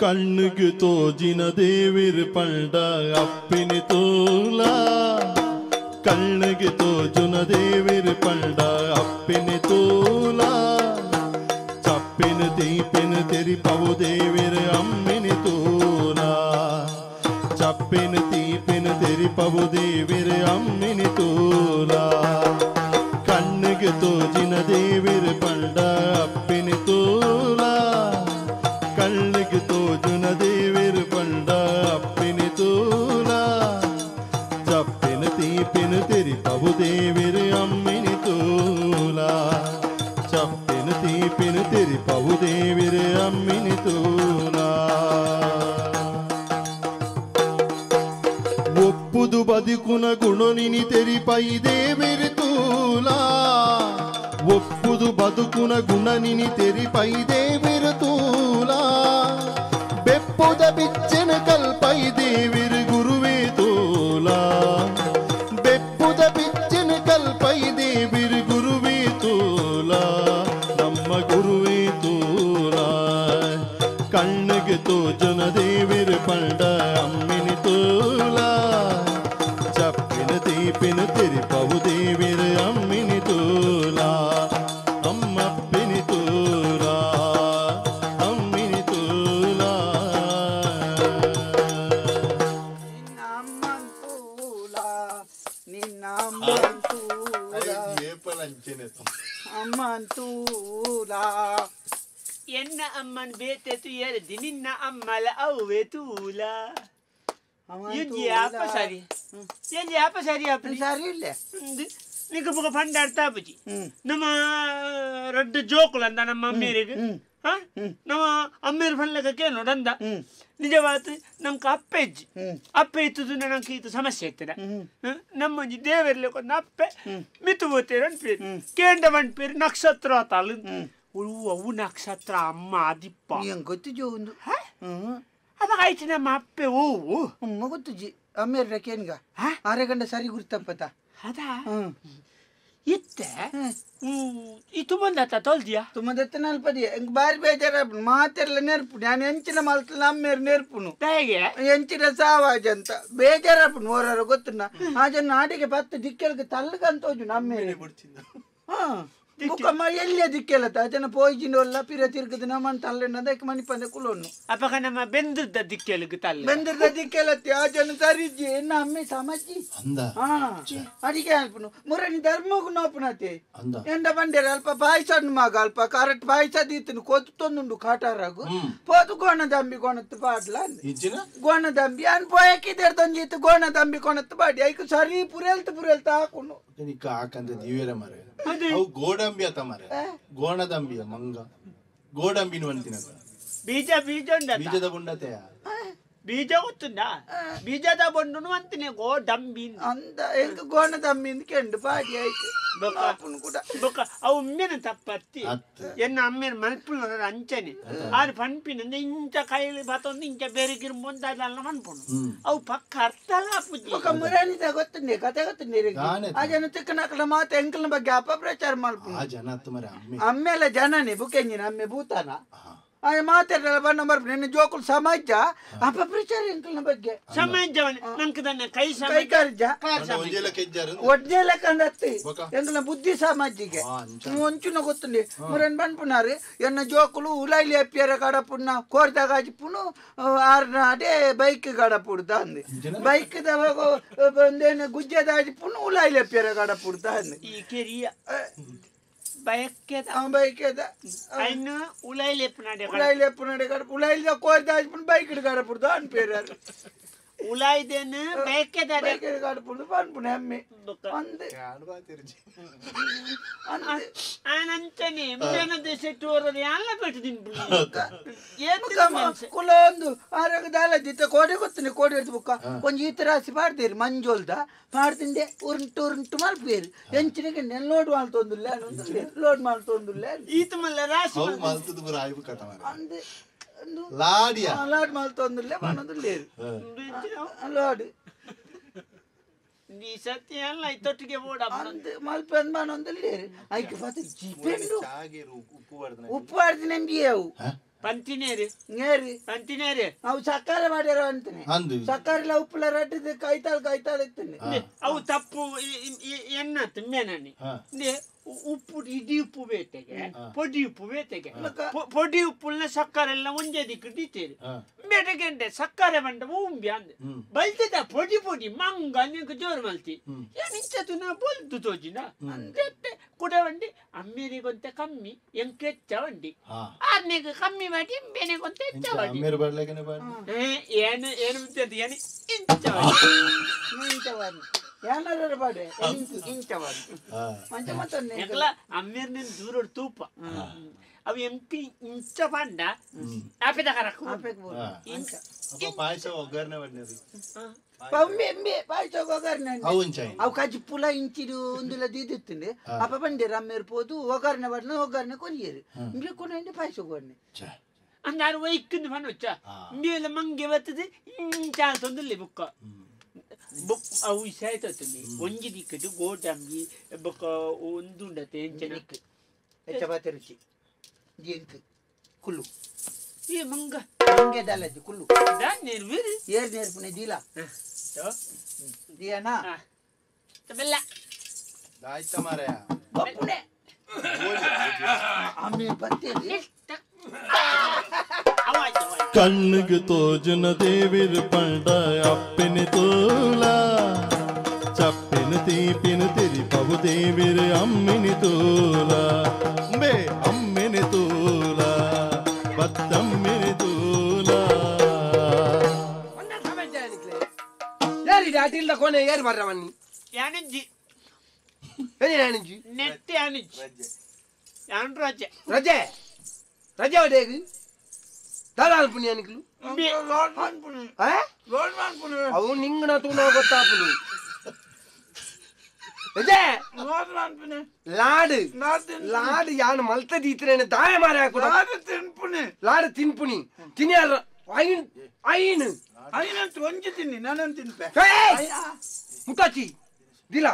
ಕಣ್ಣಿಗೆ ತೋಜಿನ ದೇವಿರ್ ಪಂಡ ಅಪ್ಪಿನಿ ತೂಲ ಕಣ್ಣಿಗೆ ತೋಜುನ ದೇವಿರ್ ಪಂಡ ಅಪ್ಪಿನಿ ತೂಲ ಚಪ್ಪಿನ ತೀಪಿನ ತೆರಿಪವು ದೇವಿರ್ ಅಮ್ಮಿನಿ ತೂಲ ಚಪ್ಪಿನ ತೀಪಿನ ತೆರಿಪವು ದೇವಿರ್ ಅಮ್ಮಿನಿ ತೂಲ ಕಣ್ಣಿಗೆ ತೋಜಿನ ದೇವಿರ್ ಪಂಡ ಅಪ್ಪಿನಿ ತೂಲ ಕಣ್ಣಿಗೆ ತೋಜುನ ದೇವಿರ್ ಪಂಡ ಅಪ್ಪಿನಿ ತೂಲ ಚಪ್ಪಿನ ತೀಪಿನ ತೆರಿಪವು ದೇವಿರ್ ಅಮ್ಮಿನಿ ತೂಲ ಚಪ್ಪಿನ ತೀಪಿನ ತೆರಿಪವು ದೇವಿರ್ ಅಮ್ಮಿನಿ ತೂಲ ಒಪ್ಪುದು ಬದುಕುನ ಗುಣನಿನಿ ತೆರಿಪೈ ದೇವಿರ್ ತೂಲ ಒಪ್ಪುದು ಬದುಕುನ ಗುಣನಿನಿ ತೆರಿಪೈ ದೇವಿರ್ ತೂಲ ಬೆಪ್ಪುದ ಬಿಚ್ಚನ ಕಲ್ಪೈ ದೇವಿರ್ ಗುರುವೇ ತೂಲ ಬೆಪ್ಪುದ ಬಿಚ್ಚನ ಕಲ್ಪೈ ದೇವಿರ್ ಗುರುವೇ ತೂಲ ನಮ್ಮ ಗುರುವೇ ತೂಲ ಕಣ್ಣಿಗೆ ತೋಜನ ದೇವಿರ್ ಪಂಡ ಅಮ್ಮಿನಿ ತೂಲ ಚಪ್ಪಿನ ತೀಪಿನ ತೆರಿಪವು ದೇವಿರ್ ಅಮ್ಮಿನಿ ತೂಲ ಅಮ್ಮಪ್ಪಿನಿ ತೂಲ ಅಮ್ಮಿನಿ ತೂಲ ಎನ್ನ ಅಮ್ಮನ್ ಬೇತೆ ತುಯರ್ದಿ ನಿನ್ನ ಅಮ್ಮಲ ಅವ್ವೆ ತೂಲ ಯಾಪ ಸರಿ ಎಲ್ಲಿ ಯಾಪ ಸರಿ ಅಪ್ಪ ಸರಿ ಇಲ್ಲ ನಿಂಗೆ ಬುಗ ಫಂಡ್ ಅರ್ಥ ಬುಜಿ ನಮ್ಮ ರಡ್ಡು ಜೋಕುಲು ಅಂದ ನಮ್ಮ ಅಮ್ಮೇರಿಗೆ ನಮ್ಮ ಅಮ್ಮೇರು ಫಂಡ್ಲಕ್ಕೆ ನೋಡಂದ ನಿಜವಾದ ನಮ್ಗೆ ಅಪ್ಪೆ ಇಜ್ಜಿ ಅಪ್ಪೆ ಇತ್ತದು ನಂಗೆ ಇದು ಸಮಸ್ಯೆ ಇತ್ತದ ನಮ್ಮ ದೇವರ್ಲಿಕ್ಕೊಂದು ಅಪ್ಪೆ ಮಿತ್ತು ಬೋತೇರು ಅನ್ಪೇರು ಕೇಂದ್ರ ಅನ್ಪೇರು ನಕ್ಷತ್ರ ತಾಳು ಅವು ನಕ್ಷತ್ರ ಅಮ್ಮ ಅದಿಪ್ಪ ಹೆಂಗೆ ಗೊತ್ತಿಜೋ ಒಂದು ಅವಾಗ ಆಯ್ತು ನಮ್ಮ ಅಪ್ಪೆ ಓವು ಅಮ್ಮ ಗೊತ್ತುಜಿ ಅಮ್ಮೇರ ಕೇನ್ಗ ಆರೆ ಗಂಡ ಸರಿ ಗುರ್ತಪ್ಪತ ಅದಾ ಇತ್ತೆ ಈ ತುಂಬಂದತ್ತ ತೊಲ್ದಿಯಾ ತುಂಬಂದತ್ತ ನಲ್ಪದಿ ಎಂಕ್ ಬಾರಿ ಬೇಜಾರ ಮಾತೆಲ್ಲ ನೆರ್ಪು ನಾನು ಎಂಚಿನ ಮಲ್ತಲ್ಲ ಅಮ್ಮೇರು ನೆರ್ಪುನು ಹೇಗೆ ಎಂಚಿನ ಸಾವಾಜ ಅಂತ ಬೇಜಾರಪ್ಪನು ಓರಾರ ಗೊತ್ತುನ ಆ ಜನ ನಾಡಿಗೆ ಪತ್ತು ದಿಕ್ಕೆಲ್ಗೆ ತಲ್ಲಗಂತ ಹೋಜು ನಮ್ಮೇಲೆ ಹಾ ಬುಕ್ಕಮ್ಮ ಎಲ್ಲಿಯ ದಿಕ್ಕೆಲ್ಲತ್ತ ಅದನ್ನ ಪೋಯ್ಜಿನೊಲ್ಲ ಪಿರ ತಿರ್ಗದ ನಮ್ಮ ತಲ್ಲೆಣ್ಣ ಅದಕ್ಕೆ ಮಣಿಪಂದೆ ಕುಲೋನು ಅಪಕ ನಮ್ಮ ಬೆಂದ್ರದ ದಿಕ್ಕೆಲುಗು ತಲ್ಲ ಬೆಂದ್ರದ ದಿಕ್ಕೆಲತ್ತಿ ಆ ಜನ ಸರಿಜ್ಜಿ ಎನ್ನ ಅಮ್ಮೆ ಸಮಜ್ಜಿ ಹಾ ಅಡಿಗೆ ಅಲ್ಪನು ಮುರಣಿ ಧರ್ಮಗು ನೋಪುನತೆ ಎಂಡ ಬಂಡೇರ ಅಲ್ಪ ಪಾಯಸ ಮಗ ಅಲ್ಪ ಕರೆಕ್ಟ್ ಪಾಯಸ ದೀತನು ಕೊತ್ತು ತೊಂದುಂಡು ಕಾಟಾರಾಗು ಪೋತು ಗೋಣದಂಬಿ ಕೊಣತ್ತು ಪಾಡ್ಲ ಗೋಣದಂಬಿ ಅನ್ ಪೋಯಕಿದೇರ್ ತೊಂಜಿತ್ತು ಗೋಣದಂಬಿ ಕೊಣತ್ತು ಪಾಡಿ ಐಕು ಸರಿ ಪುರೆಲ್ತು ಪುರೆಲ್ತು ಹಾಕುನು ಹಾಕಂತ ದಿವೇರ ಮರೆ ಅವು ಗೋಡಂಬಿ ಅತ್ತ ಮರೆ ಗೋಣದಂಬಿಯ ಮಂಗ ಗೋಡಂಬಿನ ಅಂತಿನ ಬೀಜ ಬೀಜ ಉಂಡ ಬೀಜದ ಬುಂಡತೆಯ ಬೀಜ ಗೊತ್ತುಂಡ ಬೀಜದ ಬೊಂಡುನು ಅಂತಿನಿ ಗೋಡಂಬಿ ಅಂದ ಎಂಕ ಗೋಣದಂಬಿ ಅಂತ ಕೆಂಡು ಪಾಡಿ ಆಯ್ತು ಕೂಡ ಬೊಕ್ಕ ಅವು ಉಮ್ಮೆನ ತಪ್ಪತ್ತಿ ಎನ್ನ ಅಮ್ಮೇನ ಮನ್ಪುನ ಅಂಚನೆ ಆರು ಪನ್ಪಿನ ಇಂಚ ಕೈಲಿ ಬತ್ತೊಂದು ಇಂಚ ಬೇರೆ ಗಿರ್ಬೊಂದು ಅದಲ್ಲ ಮನ್ಪುನು ಅವು ಪಕ್ಕ ಅರ್ಥ ಆಪುಜಿ ಬೊಕ್ಕ ಮುರಾನಿದ ಗೊತ್ತುಂಡೆ ಕತೆ ಗೊತ್ತುಂಡೆ ಆ ಜನ ತಿಕ್ಕನಕಲ ಮಾತು ಎಂಕಲ್ನ ಬಗ್ಗೆ ಅಪಪ್ರಚಾರ ಮಲ್ಪುನು ಆ ಜನ ಅಮ್ಮೆ ಅಮ್ಮೆಲ್ಲ ಜನನೇ ಬುಕೆಂಜಿನ ಅಮ್ಮೆ ಭೂತಾನ ಆ ಮಾತಾಡಲ್ಲ ಬಣ್ಣ ಬರ್ಪು ನಿನ್ನ ಜೋಕುಲು ಸಮಾಜ ಅಪಪ್ರಚಾರ ಎಂಕಲ್ನ ಬಗ್ಗೆ ಸಮಾಜವನೇ ನಂಗೆ ತನ್ನ ಕೈ ಕೈ ಕಾರ್ಜ ಒಡ್ಜೆ ಲೆಕ್ಕಂದತ್ತಿ ಎಂಕಲ್ನ ಬುದ್ಧಿ ಸಮಾಜಿಗೆ ಒಂಚುನ ಗೊತ್ತುಂಡಿ ಮುರನ್ ಬನ್ಪುನಾರು ಎನ್ನ ಜೋಕುಲು ಉಲಾಯ್ಲಿ ಅಪ್ಪಿಯರ ಕಡಪುಣ್ಣ ಕೋರ್ದಾಗ ಆಜಿಪುನು ಆರ್ನಾಡೆ ಬೈಕ್ ಕಡಪುಡ್ದ ಅಂದೆ ಬೈಕ್ ಒಂದೇನು ಗುಜ್ಜೆದ ಆಜಿಪುನು ಉಲಾಯ್ಲಿ ಅಪ್ಪಿಯರ ಕಡಪುಡ್ದ ಅಂದೆ ಈ ಕೆರಿಯ ಬಯಕೆದ ಬೈಕೆದ ಅಯ್ನು ಉಲಾಯ್ಲಿ ಎಪ್ಪುನಾಡೆ ಉಲಾಯ್ಲಿ ಎಪ್ಪುನಾಡೆ ಕಡಪು ಉಲಾಯ್ಲಿ ಕೋರ್ದ ಆಜಿಪುನು ಬೈಕ್ ಕಡಪುಡ್ದ ಅನ್ಪೇರಾರು ಉಲಾಯ್ದೇನು ಬಯಕೆದ ಬೈಕ್ ಕಡಪುಡ್ದು ಪನ್ಪುನೆ ಅಮ್ಮೆ ಅಂದೆ ಆನಂಚನೆ ಕುಲೊಂದು ಆರೋಗ್ಯ ದಾಲಜಿತ್ತ ಕೋಡೆ ಗೊತ್ತನೆ ಕೋಡೆ ಹಿಡ್ದು ಬುಕ್ಕ ಒಂಜಿ ಈತ ರಾಸಿ ಪಾಡ್ದೇರಿ ಮಂಜೋಲ್ದ ಪಾಡ್ದಿಂಡೆ ಉರುಂಟು ಉರುಂಟು ಮಲ್ಪೇರು ಎಂಚಿನಗೆ ಲೋಡ್ ಮಾಡ್ತೊಂದುಲ್ಲ ಲೋಡ್ ಮಾಡ್ತೊಂದುಲ್ಲ ಈತ ಮಲ್ಲ ರಾಸಿ ಅಂದೆ ಲಾಡಿಯ ಲಾಡ್ ಮಾಡ್ತೊಂದುಲ್ಲ ಮಾಡೊಂದುಲ್ಲೇರು ಲಾಡ್ ನೀ ಸತ್ಯ ಅಲ್ಲ ತೊಟ್ಟಿಗೆ ಬೋಡ ಮಲ್ಪೆಂದ್ ಮಾನೊಂದುಲ್ಲೇರು ಐಕೆ ಫಾತ ಜಿಪೆಂಡು ಉಪ್ಪು ಆಡ್ದು ನಂಬಿಯವು ಪಂತಿನೇರು ನೇರಿ ಪಂತಿನೇರು ಅವು ಸಕ್ಕರೆ ಮಾಡ್ಯಾರ ಅಂತಾನೆ ಅಂದು ಸಕ್ಕರೆ ಉಪ್ಪುಲ ರಡ್ಡದ ಕೈತಾಲ್ ಕೈತಾಲ್ ಇತ್ತನೆ ಅವು ತಪ್ಪು ಎನ್ನ ಮೇನನಿ ಉಪ್ಪು ಇಡೀ ಉಪ್ಪು ಬೇತೆಗೆ ಪೊಡಿ ಉಪ್ಪು ಬೇತೆಗೆ ಪೊಡಿ ಉಪ್ಪುಲ್ನ ಸಕ್ಕರೆ ಎಲ್ಲ ಒಂದೇ ದಿಕ್ಕು ದೀತೇರು ಬೇಟೆಗೆಂಡೆ ಸಕ್ಕರೆ ಬಂಡ ಉಂಬಿ ಅಂದೆ ಬಲ್ತದ ಪೊಡಿ ಪೊಡಿ ಮಂಗ ನಿಂಗೆ ಜೋರು ಮಲ್ತಿ ಏನು ಇಂಚತು ನಾ ಬೊಲ್ದು ತೋಜಿನ ಕುಡ ವಂಡಿ ಅಮ್ಮೇರಿಗೊಂತೆ ಕಮ್ಮಿ ಎಂಕ್ ಹೆಚ್ಚ ವಂಡಿ ಆರ್ನೆಗೆ ಕಮ್ಮಿ ಮಾಡಿ ಬೇನೆಗೊಂತೆ ಹೆಚ್ಚ ವಂಡಿ ಅಮ್ಮೇರು ಬರ್ಲೇಕನೆ ಬಾಡಿ ಏನು ಏನು ಮುದ್ದೆ ಏನು ಇಂಚ ಇಂಚ ವಂಡಿ ಏನಾರ ಬಾಡೆ ಇಂಚ ವಂಡಿ ಮಂಚ ಮತ್ತೆ ಎಂಕಲ ಅಮ್ಮೇರ್ ನಿನ್ ದೂರ ತೂಪ ಅವು ಎಂಕ್ ಇಂಚ ಪಂಡ ಆಪೆದ ಕರಕು ಅಪ್ಪ ಪಾಯಸ ಒಗ್ಗರಣೆ ಬಣ್ಣದು ಪಂಬೆ ಪಾಯಸ ಒಗ್ಗರಣೆ ಅವು ಕಜ್ಜಿ ಪುಲ ಇಂಚಿಡು ಒಂದುಲ ದೀದಿತ್ತುಂಡು ಅಪ್ಪ ಬಂಡೇರು ಅಮ್ಮೇರು ಪೋದು ಒಗ್ಗರಣೆ ಬಣ್ಣ ಒಗ್ಗರಣೆ ಕೊರಿಯರು ಇಂಬೆ ಕೊನೆ ಪಾಯಸ ಒಗ್ಗರಣೆ ಅಂದಾರು ವೈಕ್ಕಿಂದು ಪನೊಚ್ಚ ಇಂಬೆಲ್ಲ ಮಂಗೆ ಬರ್ತದೆ ಇಂಚಾಲ್ತೊಂದಿಲ್ಲ ಬುಕ್ಕ ಬೊಕ್ ಅವು ಇಸಾಯ್ತದೆ ಒಂಜಿ ದಿಕ್ಕದು ಗೋಡಂಬಿ ಬೊಕ್ಕ ಒಂದುಂಡತೆ ಎಂಚನ ಚಪಾತಿ ರುಚಿ ಎಂಕ್ ಕುಲ್ಲು ಈ ಮಂಗ ಮಂಗೆ ದಾಲಜಿ ಕುಲ್ಲು ನೇರು ಬೇರೆ ಏರ್ ನೇರ್ಪುನೆ ದೀಲ ದಿಯನಾ ಬೆಲ್ಲ ಆಯ್ತ ಮಾರಾಯ ಬಪ್ಪುನೆ ಆಮೇಲೆ ಬರ್ತೇನೆ ಕಣ್ಣಿಗೆ ತೋಜನ ದೇವಿರ್ ಪಂಡ ಅಪ್ಪಿನ ತೋಲ ಚಪ್ಪಿನ ತೀಪಿನ ತಿರಿಪವು ದೇವಿರ್ ಅಮ್ಮಿನಿ ತೋಲ ಬೇ ಅಮ್ಮಿನಿ ತೋಲ ಬತ್ತಮ್ಮಿನಿ ತೋಲ ಅಟಿಲ್ದ ಕೊನೆ ಏರು ಬರ್ರವನ್ನಿ ಯಾನಜ್ಜಿ ಯಾನಜ್ಜಿ ನೆಟ್ಟಿ ಯಾನಜ್ಜಿ ಯಾನ್ ರಜೆ ರಜೆ ರಜೆ ಒಡೆಗೆ ದಾದಾಲ್ ಪುಣ್ಯಾನಿಕ್ಲು ಅವು ನಿಂಗಣ ತೂನ ಗೊತ್ತಾಪುಲು ರಜೆ ಲಾಡು ಲಾಡು ಯಾನು ಮಲ್ತ ದೀತ್ರೇನೆ ದಾಯ ಮಾರ ಹಾಕುಡ ಲಾಡು ತಿನ್ಪುಣಿ ಲಾಡು ತಿನ್ಪುಣಿ ತಿನ್ಯಾರ ಐನ್ ಐನ್ ಐನಂತ ಒಂಜಿ ತಿನ್ನಿ ನಾನೊಂದು ತಿನ್ಪೆ ಮುತ್ತಾಚಿ ದಿಲ